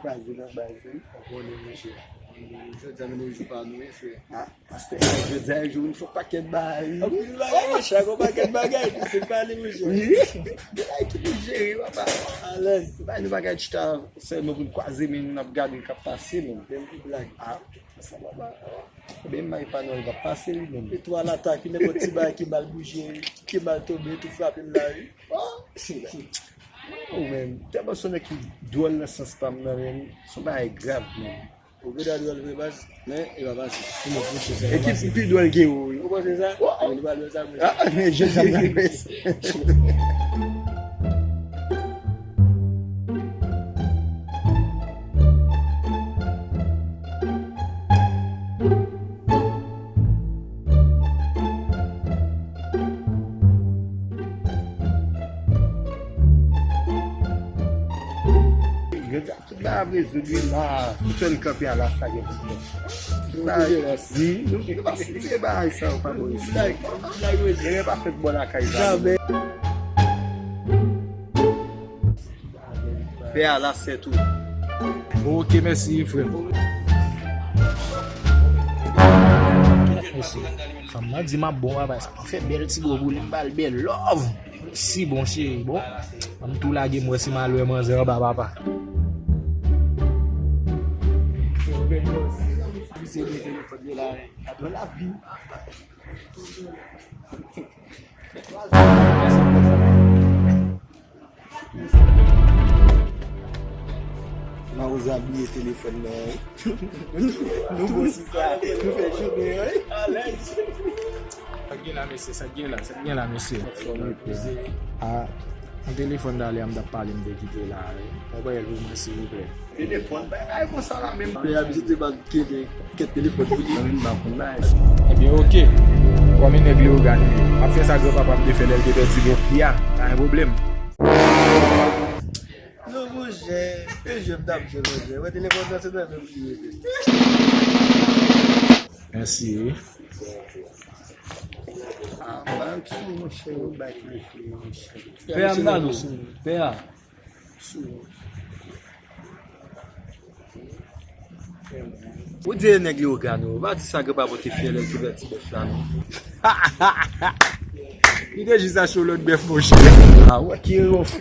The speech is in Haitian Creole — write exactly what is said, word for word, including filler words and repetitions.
Kwaze nan baz, wi. Ou konnen, monchè. Jodi a, men, nou jou pa nou, wi, frè. Ah, pastè, jodi a, jou, nou fè pakèt bagay, wi. Anpil bagay, monchè, gon pakèt bagay, nou fè pale, monchè. Wi. Bagay ki pou jere, papa. Alèz. Bagay nou pa ka chita sèlman pou n kwaze men nou, n ap gade l k ap pase, men. Menm pou blag. Ah, sa papa. Ebyen, m bay pa Nwèl k ap pase li menm. Etwal atak, nenpòt ti bagay ki mal bouje, ki mal tonbe, tou frape l la, wi. Oh, si la. Oh, men, tèlman se yon nèg ki dwòl nan sans pa m nan, men, se yon bagay grav, men. Ou gen dwa dwòl vre, baz, men e pa fasil. Pou mwen, pou se sa, e ki pi dwòl ke ou, wi. Ou panse sa? Oh, oh. Men li pa dwòl sa, men. Ah, men je sa nan Jodi a, tout bagay ap rezoud, wi, la. Tout sèl kanpe a la, sa gen pwoblèm. Wi, nou, nou pa sou vye bagay sa yo pa bon isi. Blag, blag, wi. Nèg pa fèt bò lakay sa. Jamè. Pè a la sèt ou. Ok, mèsi, frè m. Mèsi. Fanm nan di m ap bon, papa, sa fè bèl ti gwo pou li, m ba l bèl love. Si bon, cheri, bon. Ban m tou lage m wè si m al wè manzè anba, papa. Yo, bèl boss. Misye gen telefòn li la, wi. Adan lavi. Mawozo ap bliye telefòn nan, wi. Nou bon sou sa, nou fè jounen, wi. Alèz. Sa k gen la, mesye? Sa k gen la? Sa k gen la, mesye? Ah, yon telefòn talè a m t ap pale, m te kite la, wi. Mwen pran l pou mwen, silvouplè. Telefòn, bagay konsa la menm. Pè a, misye te ba kèk telefòn pou li. Mwen menm pa konn bagay sa. Ebyen, ok. Kòm e nèg Leyogàn li ye, m ap fè sa granpapa m te fè lè l te pèdi bòkri a. Pa gen pwoblèm. Non, monchè, e jwè m t ap jwe, monchè. Wè telefòn nan, se nan menm li rete. Mèsi. Ah, ban m sou, monchè, yo bay telefòn, monchè. Pè a, m ba nou. Pè a. Ou di e nèg Leyogàn, ou pa di sa granpapa w te fè lè l te pèdi bèf la, non. Li te jis achte yon lòt bèf, monchè. Ah, wè ki erè w fè.